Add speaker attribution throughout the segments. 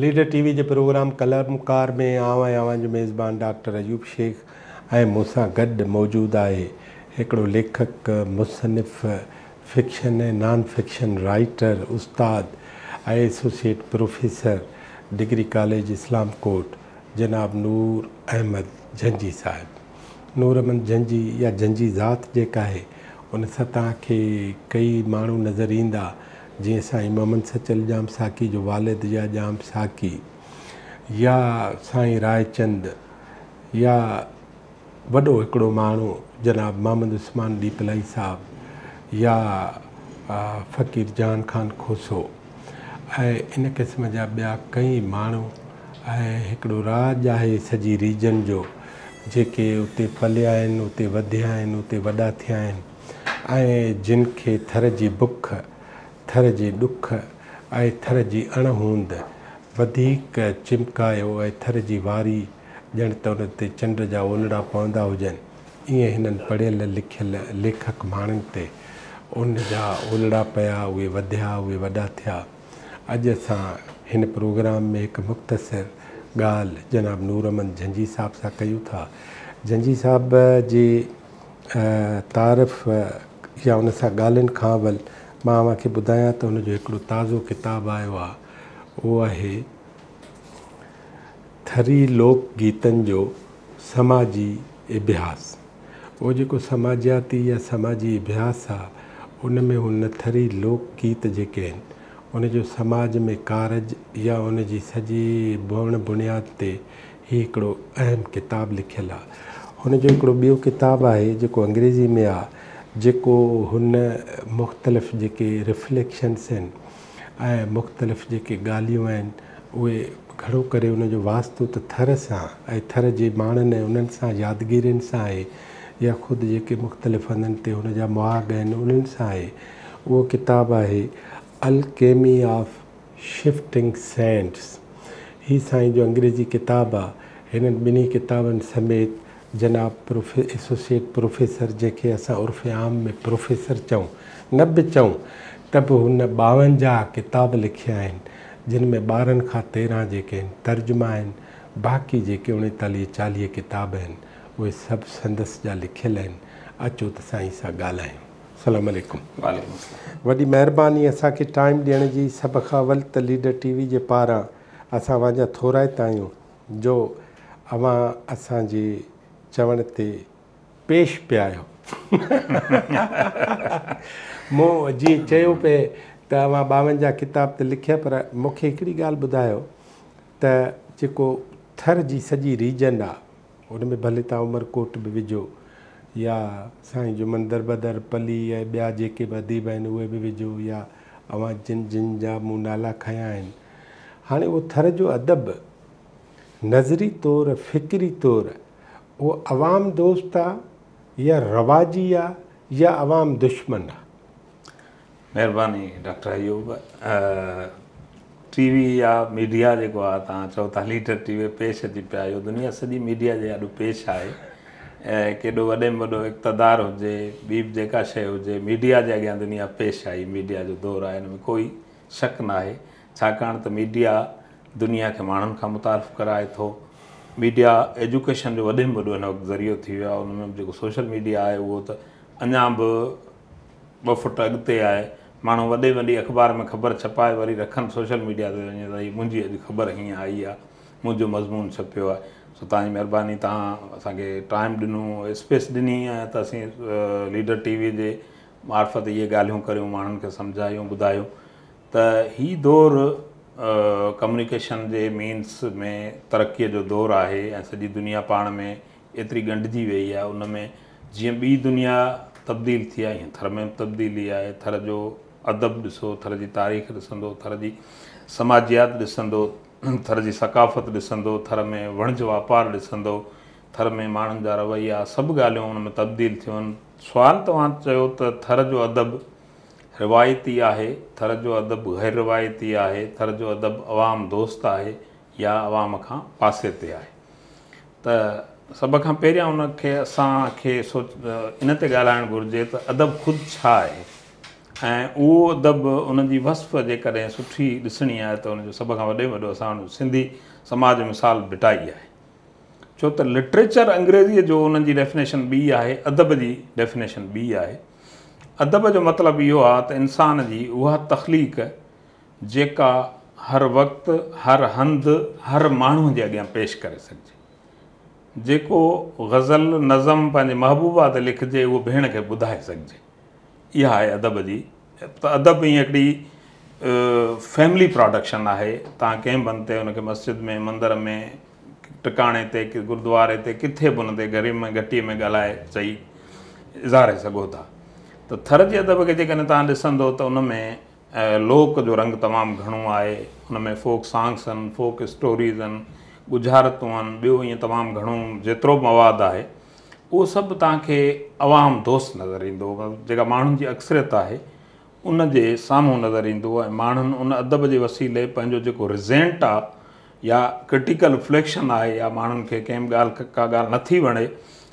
Speaker 1: Leader ٽي V جي programme قلمڪار ۾ آئون ۽ اوهان جو ميزبان ڊاڪٽر ايوب شيخ ۽ مون سان گڏ موجود آهي هڪڙو ليکڪ، مصنف، فڪشن ۽ نان فڪشن رائيٽر، استاد ۽ associate professor degree college اسلام ڪوٽ جناب نور احمد جهنجي صاحب. نور احمد جهنجي يا جهنجي ذات جيڪا آهي ان سان توهان کي ڪئي ماڻهو نظر ايندا جيئن سائين محمد سچل ڄام ساقي جو والد يا ڄام ساقي يا سائين رائچند يا وڏو هڪڙو ماڻهو جناب محمد عثمان ڏيپلائي صاحب يا فقير جهان خان کوسو ۽ ان قسم جا ٻيا ڪئي ماڻهو ۽ هڪڙو راڄ آهي سڄي ريجن جو جيڪي اتي پليا آهن، اتي وڌيا آهن، اتي وڏا ٿيا آهن ۽ جن کي ٿر جي بک، ٿر جي ڏک ۽ ٿر جي اڻ هوند وڌيڪ چمڪايو ۽ ٿر جي واري ڄڻ ته ان تي چنڊ جا اولڙا پوندا هجن، ايئن هنن پڙهيل لکيل ليکڪ ماڻهن تي ان جا اولڙا پيا، اهي وڌيا، اهي وڏا ٿيا. اڄ اسان هن پروگرام ۾ هڪ مختصر ڳالهه جناب نور احمد جهنجي صاحب سان ڪيون ٿا. جهنجي صاحب جي تعارف يا ان سان ڳالهين کان اول مان اوهان کي ٻڌايان ته هن جو هڪڙو تازو ڪتاب آيو آهي، اهو آهي ٿري لوڪ گيتن جو سماجي اڀياس. اهو جيڪو سماجياتي يا سماجي اڀياس آ، ان ۾ هن ٿري لوڪ گيت جيڪي آهن، ان جو سماج ۾ ڪارج يا ان جي سڄي بڻ بڻياد تي هي هڪڙو اهم ڪتاب لکيل آ. هن جو هڪڙو ٻيو ڪتاب آهي جيڪو انگريزي ۾ آ، جيڪو هن مختلف جيڪي رفليڪشنس آهن ۽ مختلف جيڪي ڳالهيون آهن، اهي گهڻو ڪري ان جو واسطو ته ٿر سان ۽ ٿر جي ماڻهن ۽ انهن سان يادگيرين سان آهي يا خود جيڪي مختلف هنڌن تي هن جا مهاڳ آهن انهن سان آهي. اهو ڪتاب آهي الڪيمي آف شفٽنگ سينڊس. هي سائين جو انگريزي ڪتاب آ. هنن ٻنهي ڪتابن سميت جناب ايسوسيئيٽ پروفيسر جنهن کي اسان عرف عام ۾ پروفيسر چئون نه به چئون ته به هن 52 ڪتاب لکيا آهن جن ۾ 12 کان 13 جيڪي آهن ترجما آهن باقي جيڪي 39 40 ڪتاب آهن اهي سڀ سندس جا لکيل آهن. اچو ته سائين سان ڳالهايون. سلام عليڪم.
Speaker 2: وعليڪم السلام.
Speaker 1: وڏي مهرباني اسان کي ٽائيم ڏيڻ جي. سڀ کان اول ته ليڊر ٽي وي جي پاران اسان اوهان جا ٿورائتا آهيون جو اوهان اسان جي چوڻ تي پيش پيا آهيو. مون جيئن چيو پئي ته اوهان 52 ڪتاب ته لکيا پر مون کي هڪڙي ڳالهه ٻڌايو ته جيڪو ٿر جي سڄي ريجن آ ان ۾ ڀلي توهان عمرڪوٽ به وجهو يا سائين جمن دربدر پلي ۽ ٻيا جيڪي به اديب آهن اهي به وجهو يا اوهان جن جن جا مون نالا کنيا آهن، هاڻي اهو ٿر جو ادب نظري طور فڪري طور اهو عوام دوست آ يا رواجي آ يا عوام دشمن آ؟
Speaker 2: مهرباني ڊاڪٽر ايوب. ٽي وي يا ميڊيا جيڪو آ توهان چئو ٿا ليڊر ٽي وي پيش اچي پيا آهيو دنيا سڄي ميڊيا جي آڏو پيش آهي ۽ ڪيڏو وڏي ۾ وڏو اقتدار هجي ٻي به جيڪا شيء هجي ميڊيا جي اڳيان دنيا پيش آهي ميڊيا جو دور آهي ان ۾ ڪوئي شڪ ناهي ڇاڪاڻ ته ميڊيا دنيا کي ماڻهن کان متعارف ڪرائي ٿو. ميڊيا ايجوڪيشن جو وڏي ۾ وڏو هن وقت ذريعو ٿي ويو آهي. ان ۾ به جيڪو سوشل ميڊيا آهي اهو ته اڃا به ٻه فٽ اڳتي آهي. ماڻهو وڏي وڏي اخبار ۾ خبر ڇپائي وري رکن سوشل ميڊيا تي وڃي ته هي منهنجي اڄ خبر هيئن آئي آهي، منهنجو مضمون ڇپيو آهي. سو توهان جي مهرباني توهان اسان کي ٽائيم ڏنو، اسپيس ڏني ته اسين ليڊر ٽي وي جي معرفت اهي ڳالهيون ڪريون، ماڻهن کي سمجهايون ٻڌايون. ته هي دور ڪميونيڪيشن جي مينس ۾ ترقيء جو دور آهي ۽ سڄي دنيا پاڻ ۾ ايتري ڳنڍجي ويئي آهي ان ۾ جيئن ٻي دنيا تبديل ٿي آهي ايئن ٿر ۾ به تبديلي آهي. ٿر جو ادب ڏسو، ٿر جي تاريخ ڏسندو، ٿر جي سماجيات ڏسندو، ٿر جي ثقافت ڏسندو، ٿر ۾ وڻج واپار ڏسندو، ٿر ۾ ماڻهن جا رويا سڀ ڳالهيون ان ۾ تبديل ٿيون آهن. سوال توهان چيو ته ٿر جو ادب روايتي آهي، ٿر جو ادب غير روايتي آهي، ٿر جو ادب عوام دوست آهي يا عوام کان پاسي تي آهي ته سڀ کان پهريان ان کي اسان کي سوچ ان تي ڳالهائڻ گهرجي ته ادب خود ڇا آهي؟ ۽ اهو ادب ان جي وصف جيڪڏهن سٺي ڏسڻي آهي ته ان جو سڀ کان وڏي ۾ وڏو اسان وٽ سنڌي سماج جو مثال ڀٽائي آهي. ڇو ته لٽريچر انگريزيء جو ان جي ڊيفينيشن ٻي آهي، ادب جي ڊيفينيشن ٻي آهي. ادب جو مطلب اهو آهي ته انسان جي اها تخليق جيڪا هر وقت، هر هنڌ، هر ماڻهوء جي اڳيان پيش ڪري سگهجي. جيڪو غزل، نظم پنهنجي محبوبا تي لکجي اهو ڀيڻ کي ٻڌائي سگهجي. اها آهي ادب جي ته ادب ائين هڪڙي فيملي پراڊڪشن آهي. توهان ڪنهن به هنڌ تي ان کي مسجد ۾، مندر ۾، ٽڪاڻي تي، گردواري تي، ڪٿي به ان تي گهر ۾ گهٽيء ۾ ڳالهائي چئي اظهاري سگهو ٿا. ته ٿر جي ادب کي جيڪڏهن توهان ڏسندو ته ان ۾ لوڪ جو رنگ تمام گهڻو آهي. ان ۾ فوڪ سانگس آهن، فوڪ اسٽوريز آهن، ڳجهارتون آهن، ٻيو ائين تمام گهڻو جيترو به مواد آهي اهو سڀ توهان کي عوام دوست نظر ايندو، جيڪا ماڻهن جي اڪثريت آهي ان جي سامهون نظر ايندو ۽ ماڻهن ان ادب جي وسيلي پنهنجو جيڪو ريزينٽ آ يا ڪرٽيڪل رفليڪشن آهي يا ماڻهن کي ڪنهن به ڳالهه ڪا ڳالهه نٿي وڻي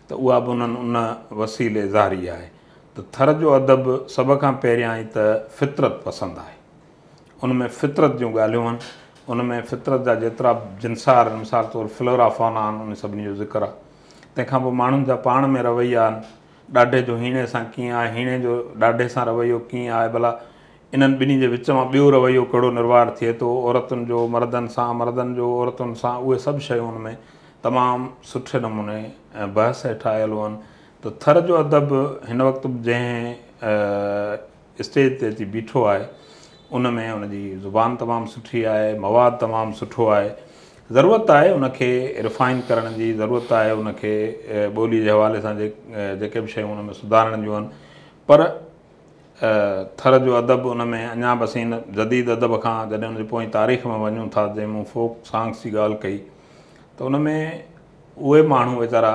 Speaker 2: ته اها به انهن ان وسيلي اظهاري آهي ته ٿر جو ادب سڀ کان پهريائين ته فطرت پسند آهي. ان ۾ فطرت جون ڳالهيون آهن، ان ۾ فطرت جا جيترا به جنسار آهن، مثال طور فلورا فونا آهن، ان سڀني جو ذڪر آهي. تنهن کان پوء ماڻهن جا پاڻ ۾ رويا آهن، ڏاڍي جو هيڻي سان ڪيئن آهي، هيڻي جو ڏاڍي سان رويو ڪيئن آهي، ڀلا انهن ٻنهي جي وچ مان ٻيو رويو ڪهڙو نروار ٿئي ٿو، عورتن جو مردن سان، مردن جو عورتن سان، اهي سڀ شيون ان ۾ تمام سٺي نموني بحث هيٺ آيل هئن ته ٿر جو ادب هن وقت به جنهن اسٽيج تي اچي بيٺو آهي ان ۾ ان جي زبان تمام سٺي آهي، مواد تمام سٺو آهي. ضرورت آهي ان کي ريفائن ڪرڻ جي، ضرورت آهي ان کي ٻولي جي حوالي سان جيڪي به شيون ان ۾ سڌارڻ جون آهن پر ٿر جو ادب ان ۾ اڃا به اسين هن جديد ادب کان جڏهن ان جي پوئين تاريخ ۾ وڃون ٿا جنهن مون فوڪ سانگس جي ڳالهه ڪئي ته ان ۾ اهي ماڻهو ويچارا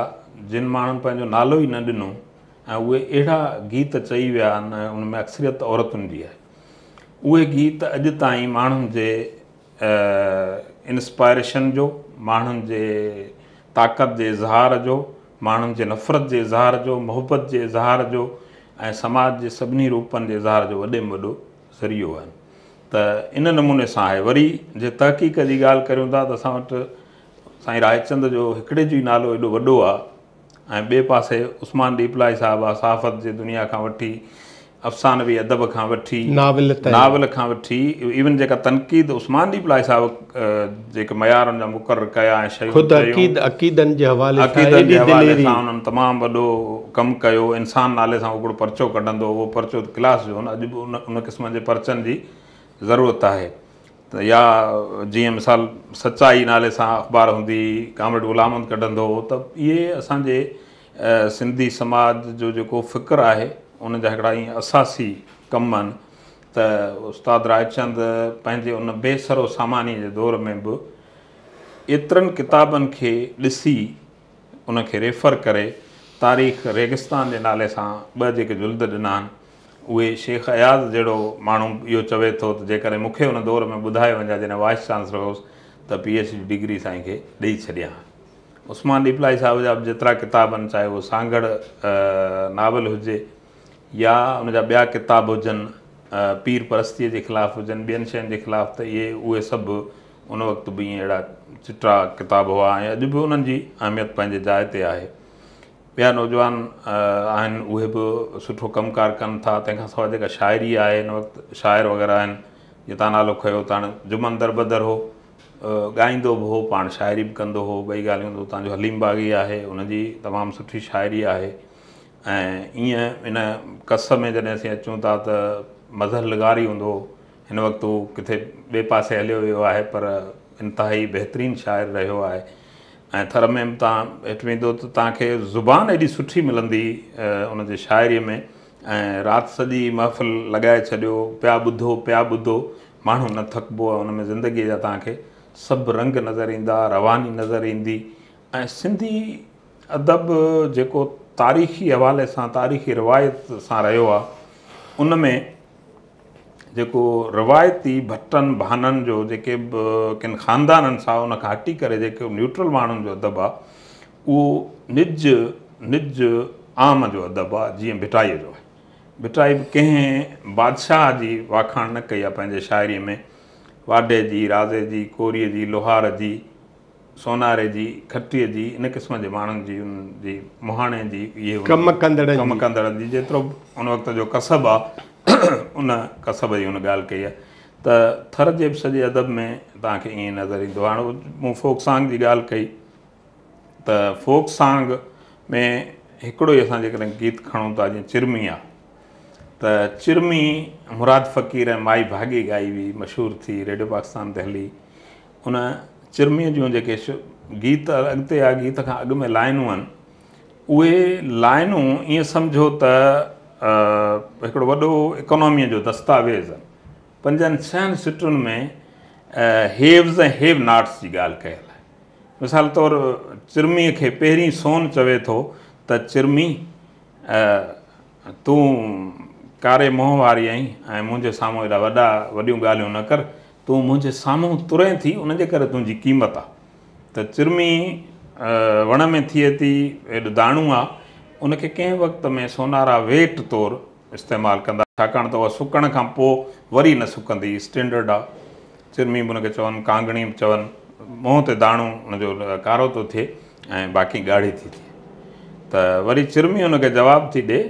Speaker 2: جن ماڻهن پنهنجو نالو ئي نه ڏنو ۽ اهي اهڙا گيت چئي ويا آهن ۽ ان ۾ اڪثريت عورتن جي آهي. اهي گيت اڄ تائين ماڻهن جي انسپائريشن جو، ماڻهن جي طاقت جي اظهار جو، ماڻهن جي نفرت جي اظهار جو، محبت جي اظهار جو ۽ سماج جي سڀني روپن جي اظهار جو وڏي ۾ وڏو ذريعو آهن ته ان نموني سان آهي. وري جي تحقيق جي ڳالهه ڪريون ٿا ته اسان وٽ سائين رائچند جو هڪڙي جو ئي نالو ايڏو وڏو آهي ۽ ٻئي پاسي عثمان ڏيپلائي صاحب آ صحافت جي دنيا کان وٺي افسانوي ادب کان وٺي
Speaker 1: ناول تائين
Speaker 2: ناول کان وٺي ايون جيڪا تنقيد عثمان ڏيپلائي صاحب جيڪي معيار ان جا مقرر ڪيا ۽ شيون
Speaker 1: خود عقيد عقيدن جي حوالي سان
Speaker 2: عقيدن جي حوالي سان انهن تمام وڏو ڪم ڪيو. انسان نالي سان هڪڙو پرچو ڪڍندو هو، اهو پرچو ڪلاس جو هو نه، اڄ به ان قسم جي پرچن جي ضرورت آهي. ته يا جيئن مثال سچائي نالي سان اخبار هوندي هئي، ڪامريڊ غلام محمد ڪڍندو هو ته اهي اسان جي سنڌي سماج جو جيڪو فڪر آهي ان جا هڪڙا ائين اساسي ڪم آهن ته استاد رائچند پنهنجي ان بي سرو ساماني جي دور ۾ به ايترن ڪتابن کي ڏسي ان کي ريفر ڪري تاريخ ريگستان جي نالي سان ٻه جيڪي جلد ڏنا آهن اهي شيخ اياز جهڙو ماڻهو اهو چوي ٿو ته جيڪڏهن مون کي ان دور ۾ ٻڌايو وڃي ها جڏهن وائيس چانسلر هوس ته پي ايڇ ڊي ڊگري سائين کي ڏئي ڇڏيان ها. عثمان ڏيپلائي صاحب جا به جيترا ڪتاب آهن چاهي اهو سانگهڙ ناول هجي يا ان جا ٻيا ڪتاب هجن پير پرستيء جي خلاف هجن ٻين شين جي خلاف ته اهي اهي سڀ ان وقت به ائين اهڙا چٽا ڪتاب هئا ۽ اڄ به انهن جي اهميت پنهنجي جاء تي آهي. ٻيا نوجوان آهن اهي به سٺو ڪم ڪار ڪن ٿا تنهن کان سواء جيڪا شاعري آهي هن وقت شاعر وغيره آهن جيئن توهان نالو کنيو ته هاڻي جمن دربدر هو ڳائيندو به هو پاڻ شاعري به ڪندو هو ٻئي ڳالهيون ته اتان جو حليم باغي آهي ان جي تمام سٺي شاعري آهي ۽ ائين ان ڪس ۾ جڏهن اسين اچون ٿا ته مظهر لغاري هوندو هو هن وقت هو ڪٿي ٻئي پاسي هليو ويو آهي پر انتهائي بهترين شاعر رهيو آهي ۽ ٿر ۾ به توهان هيٺ ويندو ته توهان کي زبان ايڏي سٺي ملندي ان جي شاعريء ۾ ۽ رات سڄي محفل لڳائي ڇڏيو پيا ٻڌو پيا ٻڌو ماڻهو نه ٿڪبو ۽ ان ۾ زندگيء جا توهان کي سڀ رنگ نظر ايندا رواني نظر ايندي ۽ سنڌي ادب جيڪو تاريخي حوالي سان تاريخي روايت سان رهيو آهي ان ۾ جيڪو روايتي ڀٽن ڀانن جو جيڪي به ڪن خاندانن سان ان کان هٽي ڪري جيڪو نيوٽرل ماڻهن جو ادب آ اهو نج نج عام جو ادب آ جيئن ڀٽائيء جو آهي. ڀٽائي به ڪنهن بادشاهه جي واکاڻ نه ڪئي آهي پنهنجي شاعريء ۾. واڍي جي، رازي جي، ڪوريء جي، لوهار جي، سوناري جي، کٽيء جي، ان قسم جي ماڻهن جي، ان جي مهاڻي جي، اهي
Speaker 1: ڪم ڪندڙن
Speaker 2: ڪم
Speaker 1: جي.
Speaker 2: ڪندڙن جي جيترو به ان وقت جو ڪسب آ ان ڪسب جي هن ڳالهه ڪئي آهي ته ٿر جي به سڄي ادب ۾ توهان کي ائين نظر ايندو. هاڻ مون فوڪ سانگ جي ڳالهه ڪئي ته فوڪ سانگ ۾ هڪڙو ئي اسان جيڪڏهن گيت کڻون ٿا جيئن چرمي آ ته چرمي مراد فقير ۽ مائي ڀاڳي ڳائي هئي، مشهور ٿي، ريڊيو پاڪستان تي هلي. ان چرميء جون جيڪي گيت اڳتي آ گيت کان اڳ ۾ لائنون آهن، اهي لائنون ائين سمجهو ته هڪڙو وڏو اڪاناميء جو دستاويز آهن. پنجن ڇهن سٽن ۾ هيوز ۽ have knots جي ڳالهه ڪيل آهي. مثال طور چرميء کي پهرين سون چوي ٿو ته چرمي تون ڪاري منهن واري آهين ۽ منهنجي سامهون ايڏا وڏا وڏيون ڳالهيون نه ڪر، تون منهنجي سامهون ترين ٿي ان جي ڪري تنهنجي قيمت آ. ته چرمي وڻ ۾ ٿئي ٿي، ايڏو داڻو آ، ان کي ڪنهن وقت ۾ سونارا ويٽ طور استعمال ڪندا، ڇاڪاڻ ته اها سڪڻ کان پوء وري نه سڪندي، اسٽينڊرڊ آ. چرمي به ان کي چون، ڪانگڻي به چون، منهن تي داڻو ان جو ڪارو ٿو ٿئي ۽ باقي ڳاڙهي ٿي ٿئي. ته وري چرمي ان کي جواب ٿي ڏي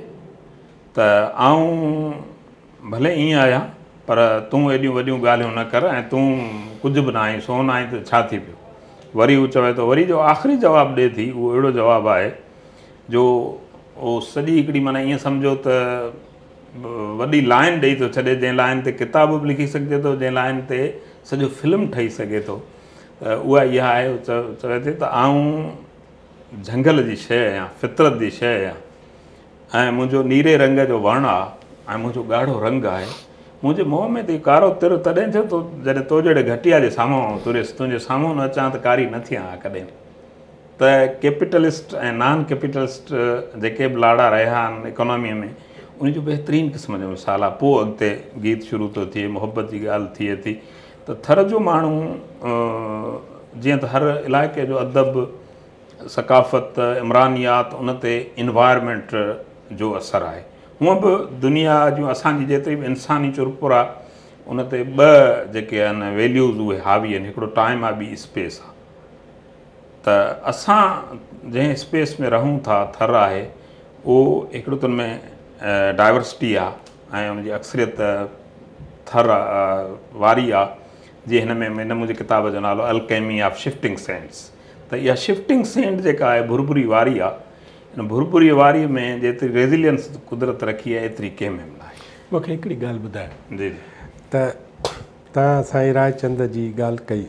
Speaker 2: ته آئون ڀلي ائين آهيان پر تون ايڏيون وڏيون ڳالهيون نه ڪر ۽ تون ڪجهه به نه آهين، سون آهين ته ڇا ٿي پيو. وري هو چوي ٿو، وري جو آخري جواب ڏي ٿي اهو اهڙو جواب آهي جو اهو سڄي هڪڙي معنيٰ ائين سمجهو ته وڏي لائن ڏئي ٿو ڇڏي، جنهن لائن تي ڪتاب به لکي سگهجي ٿو، جنهن لائن تي سڄو فلم ٺهي سگهي ٿو. ته اها اها آهي، چوي ٿي ته آئون جهنگل جي شيء آهيان، فطرت جي شيء آهيان ۽ منهنجو نيري رنگ جو وڻ آ ۽ منهنجو ڳاڙهو رنگ آهي. منهنجي منهن ۾ ته اهو ڪارو تر تڏهن ٿيو ٿو جڏهن تو جهڙي گهٽيا جي سامهون آئون تريس، تنهنجي سامهون نه اچان ته ڪاري نه ٿيان ها ڪڏهن. ته ڪيپيٽلسٽ ۽ نان ڪيپيٽلسٽ جيڪي به لاڙا رهيا آهن اڪاناميء ۾ ان جو بهترين قسم جو مثال آهي. پوء اڳتي گيت شروع ٿو ٿئي، محبت جي ڳالهه ٿئي ٿي ته ٿر جو ماڻهو جيئن ته هر علائقي جو ادب، ثقافت، عمرانيات ان تي انوائرمينٽ جو اثر آهي. هونء به دنيا جون اسان جي جيتري به انساني چرپر آهي ان تي ٻه جيڪي آهن ويليوز اهي حاوي آهن، هڪڙو ٽائيم آهي ٻي اسپيس آهي. ته اسان جنهن اسپيس ۾ رهون ٿا ٿر آهي اهو هڪڙو ته ان ۾ ڊائورسٽي آهي ۽ ان جي اڪثريت ٿر واري آهي جيئن هن ۾ هن منهنجي ڪتاب جو نالو الڪيمي آف شفٽنگ سينڊس ته اها شفٽنگ سينڊ جيڪا آهي ڀرڀري واري آهي ان ڀرڀري واري ۾ جيتري ريزيلينس قدرت رکي آهي ايتري ڪنهن ۾ به ناهي.
Speaker 1: مون کي هڪڙي ڳالهه ٻڌايو.
Speaker 2: جي جي.
Speaker 1: ته توهان سائين رائچند جي ڳالهه ڪئي.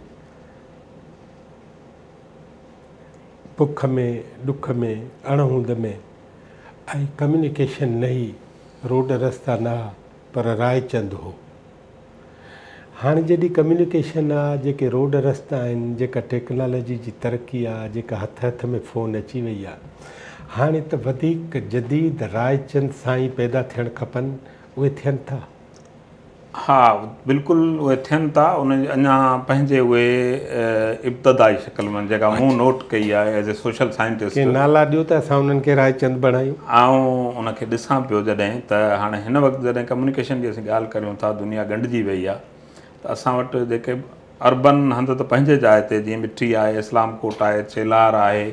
Speaker 1: بک ۾، ڏک ۾، اڻ هوند ۾ ۽ ڪميونيڪيشن نه هئي، روڊ رستا نه ها، پر رائچند هو. هاڻي جيڏي ڪميونيڪيشن آ، جيڪي روڊ رستا آهن، جيڪا ٽيڪنالاجي جي ترقي آ، جيڪا هٿ هٿ ۾ فون اچي وئي آ، هاڻي ته وڌيڪ جديد رائچند سائين پيدا ٿيڻ کپن، اهي ٿين ٿا؟
Speaker 2: ها بلڪل اهي ٿين ٿا ان جي اڃا پنهنجي اهي ابتدائي شڪل ۾ جيڪا مون نوٽ ڪئي آهي ايز اي سوشل سائنٽسٽ.
Speaker 1: ڪي نالا ڏيو ته اسان انهن کي رائچند بڻايون.
Speaker 2: آئون ان کي ڏسان پيو جڏهن ته هاڻي هن وقت جڏهن ڪميونيڪيشن جي اسين ڳالهه ڪريون ٿا دنيا ڳنڍجي وئي آهي ته اسان وٽ جيڪي اربن هنڌ ته پنهنجي جاء تي جيئن مٺي آهي اسلام ڪوٽ آهي چيلهار آهي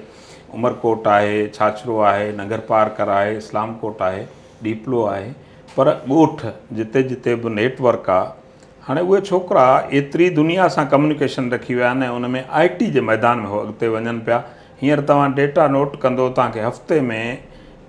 Speaker 2: عمرڪوٽ آهي ڇاڇرو آهي ننگر پارڪر آهي اسلام ڪوٽ آهي ڏيپلو آهي پر ڳوٺ جتي جتي به نيٽ ورڪ آ هاڻي اهي ڇوڪرا ايتري دنيا سان ڪميونيڪيشن رکي ويا آهن ۽ ان ۾ آء ٽي جي ميدان ۾ هو اڳتي وڃن پيا هينئر توهان ڊيٽا نوٽ ڪندو توهان کي هفتي ۾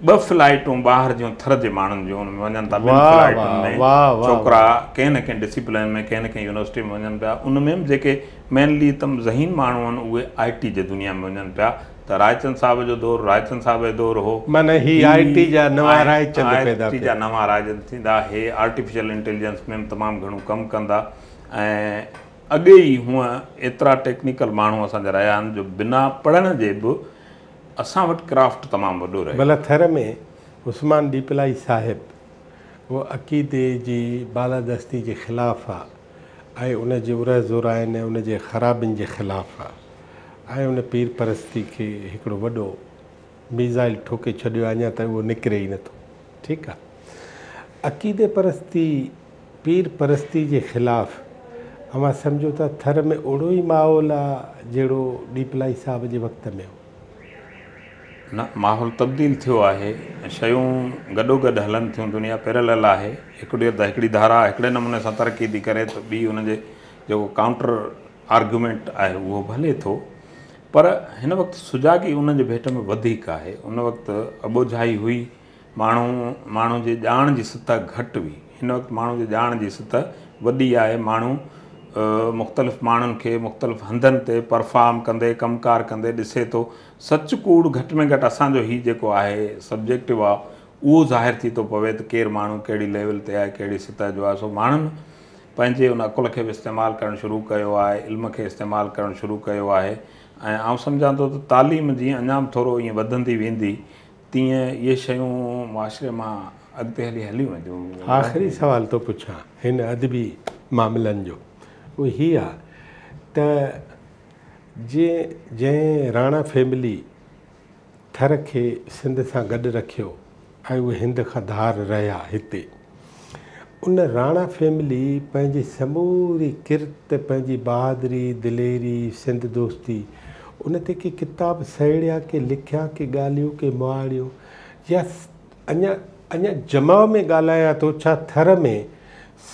Speaker 2: ٻه فلائيٽون ٻاهر جون ٿر جي ماڻهن جون ان ۾ وڃن ٿا ٻن فلائيٽن ۾ ڇوڪرا ڪنهن نه ڪنهن ڊسيپلين ۾ ڪنهن نه ڪنهن يونيورسٽي ۾ وڃن پيا ان ۾ به جيڪي مينلي تم ذهين ماڻهو آهن اهي آء ٽي جي دنيا ۾ وڃن پيا ته رائچند صاحب جو دور رائچند صاحب جو دور هو.
Speaker 1: معنيٰ هي آء ٽي جا نوان رائچند پيدا
Speaker 2: آء ٽي جا نوان رائچند ٿيندا. هي آرٽيفيشل انٽيليجنس ۾ به تمام گهڻو ڪم ڪندا ۽ اڳي ئي هونء ايترا ٽيڪنيڪل ماڻهو اسان جا رهيا آهن جو بنا پڙهڻ جي به اسان وٽ ڪرافٽ تمام وڏو رهيو.
Speaker 1: ڀلا ٿر ۾ عثمان ڏيپلائي صاحب اهو عقيدي جي بالادستي جي خلاف آ ۽ ان جي اره زوراين ۽ ان جي خرابين جي خلاف آ. ۽ ان پير پرستي کي هڪڙو وڏو ميزائل ٺوڪي ڇڏيو آهي اڃا تائين اهو نڪري ئي نٿو ٺيڪ آ. عقيدي پرستي، پير پرستي جي خلاف اوهان سمجهو ٿا ٿر ۾ اوڙو ئي ماحول آ جهڙو ڏيپلائي صاحب جي وقت ۾ هو؟
Speaker 2: نه، ماحول تبديل ٿيو آهي، شيون گڏوگڏ هلن ٿيون، دنيا پيرلل آهي، هڪڙي هڪڙي ڌارا هڪڙي نموني سان ترقي ٿي ڪري ته ٻي ان جي جيڪو ڪائونٽر آرگيومينٽ آهي اهو به هلي ٿو پر هن وقت سجاڳي ان جي ڀيٽ ۾ وڌيڪ آهي، ان وقت اٻوجهائي هئي، ماڻهو ماڻهو جي ڄاڻ جي سطح گهٽ هئي. هن وقت ماڻهو جي ڄاڻ جي سطح وڏي آهي. ماڻهو مختلف ماڻهن کي مختلف هنڌن تي پرفارم ڪندي ڪم ڪار ڪندي ڏسي ٿو. سچ ڪوڙ گهٽ ۾ گهٽ اسان جو هي جيڪو آهي سبجيڪٽو آهي اهو ظاهر ٿي ٿو پوي ته ڪير ماڻهو ڪهڙي ليول تي آهي ڪهڙي سطح جو آهي. سو ماڻهن پنهنجي ان عقل کي به استعمال ڪرڻ شروع ڪيو آهي، علم کي استعمال ڪرڻ شروع ڪيو آهي ۽ آئون سمجهان ٿو ته تعليم جيئن اڃا به ٿورو ائين وڌندي ويندي تيئن اهي شيون معاشري مان اڳتي هلي هليون وينديون.
Speaker 1: آخري سوال ٿو پڇان هن ادبي معاملن جو اهو هي آ ته جي جنهن راڻا فيملي ٿر کي سنڌ سان گڏ رکيو ۽ اهي هند کان ڌار رهيا هتي ان راڻا فيملي پنهنجي سموري ڪرت پنهنجي بهادري دليري سنڌ دوستي ان تي ڪي ڪتاب سهيڙيا ڪي لکيا ڪي ڳالهيون ڪي مهاڙيون يا اڃا اڃا جمع ۾ ڳالهايان ٿو ڇا ٿر ۾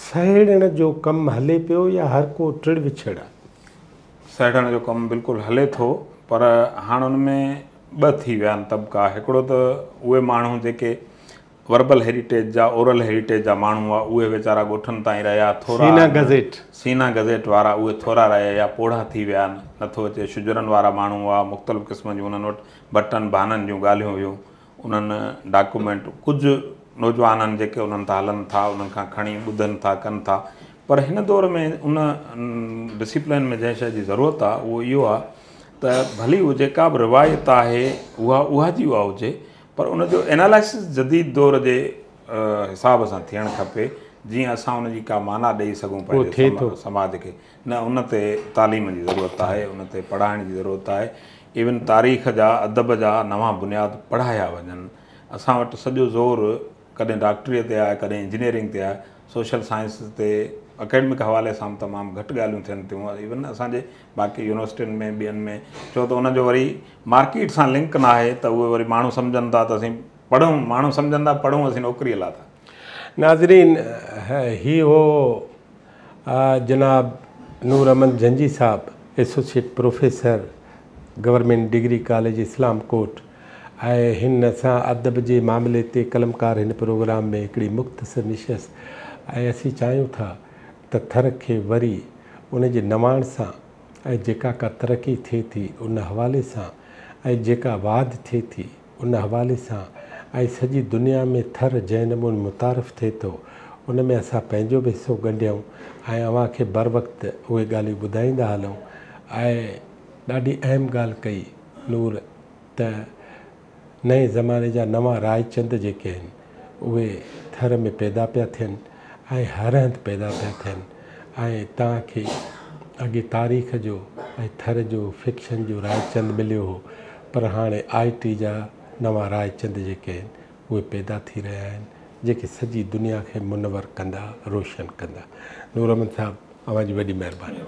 Speaker 1: سهيڙڻ جو ڪم هلي پيو يا هر ڪو ٽڙ وڇڙ آ؟
Speaker 2: سهيڙڻ جو ڪم بلڪل هلي ٿو پر هاڻ ان ۾ ٻه ٿي ويا آهن طبقا هڪڙو ته اهي ماڻهو جيڪي وربل هيريٽيج جا اورل هيريٽيج جا ماڻهو هئا اهي ويچارا ڳوٺن تائين رهيا ٿورا
Speaker 1: سينا گزيٽ.
Speaker 2: سينا گزيٽ وارا اهي ٿورا رهيا يا پوڙها ٿي ويا آهن نٿو اچي شجرن وارا ماڻهو هئا مختلف قسم جون انهن وٽ ڀٽن ڀانن جون ڳالهيون هيون انهن ڊاڪومينٽ ڪجهه نوجوانن جيڪي انهن تان هلن ٿا انهن کان کڻي ٻڌن ٿا ڪن ٿا پر هن دور ۾ ان ڊسيپلين ۾ جنهن شيء جي ضرورت آهي اهو اهو آهي ته ڀلي اهو جيڪا به روايت آهي اها اها جي اها هجي پر ان جو اينالائسس جديد دور جي حساب سان ٿيڻ کپي جيئن اسان ان جي ڪا معنيٰ ڏئي سگهون پنهنجي سماج کي نه ان تي تعليم جي ضرورت آهي ان تي پڙهائڻ جي ضرورت آهي ايون تاريخ جا ادب جا نوان بنياد پڙهايا وڃن اسان وٽ سڄو زور ڪڏهن ڊاڪٽريء تي آهي ڪڏهن انجنيئرنگ تي آهي سوشل سائنس تي اڪيڊمڪ حوالي سان به تمام گهٽ ڳالهيون ٿين ٿيون ايون اسان جي باقي يونيورسٽين ۾ ٻين ۾ ڇو ته ان جو وري مارڪيٽ سان لنڪ ناهي ته اهي وري ماڻهو سمجهن ٿا ته اسين پڙهون ماڻهو سمجهن ٿا پڙهون اسين نوڪريء لاء ٿا.
Speaker 1: ناظرين هي هو جناب نور احمد جنجهي صاحب associate professor government degree college Islamkot ۽ هن سان ادب جي معاملي تي قلمڪار هن پروگرام ۾ هڪڙي مختصر نشست ۽ اسين چاهيون ٿا ته ٿر کي وري ان جي نواڻ سان ۽ جيڪا ڪا ترقي ٿئي ٿي ان حوالي سان ۽ جيڪا واڌ ٿئي ٿي ان حوالي سان ۽ سڄي دنيا ۾ ٿر جنهن نموني متعارف ٿئي ٿو ان ۾ اسان پنهنجو به حصو ڳنڍيون ۽ اوهان کي بروقت اهي ڳالهيون ٻڌائيندا هلون ۽ ڏاڍي اهم ڳالهه ڪئي نور ته نئين زماني جا نوان رائچند جيڪي آهن اهي ٿر ۾ پيدا پيا ٿين ۽ هر هنڌ پيدا پيا ٿين ۽ توهان کي اڳي تاريخ جو ۽ ٿر جو فڪشن جو رائچند مليو هو پر هاڻي آء ٽي جا نوان رائچند جيڪي آهن اهي پيدا ٿي رهيا آهن جيڪي سڄي دنيا کي منور ڪندا روشن ڪندا. نور احمد صاحب اوهان جي وڏي مهرباني.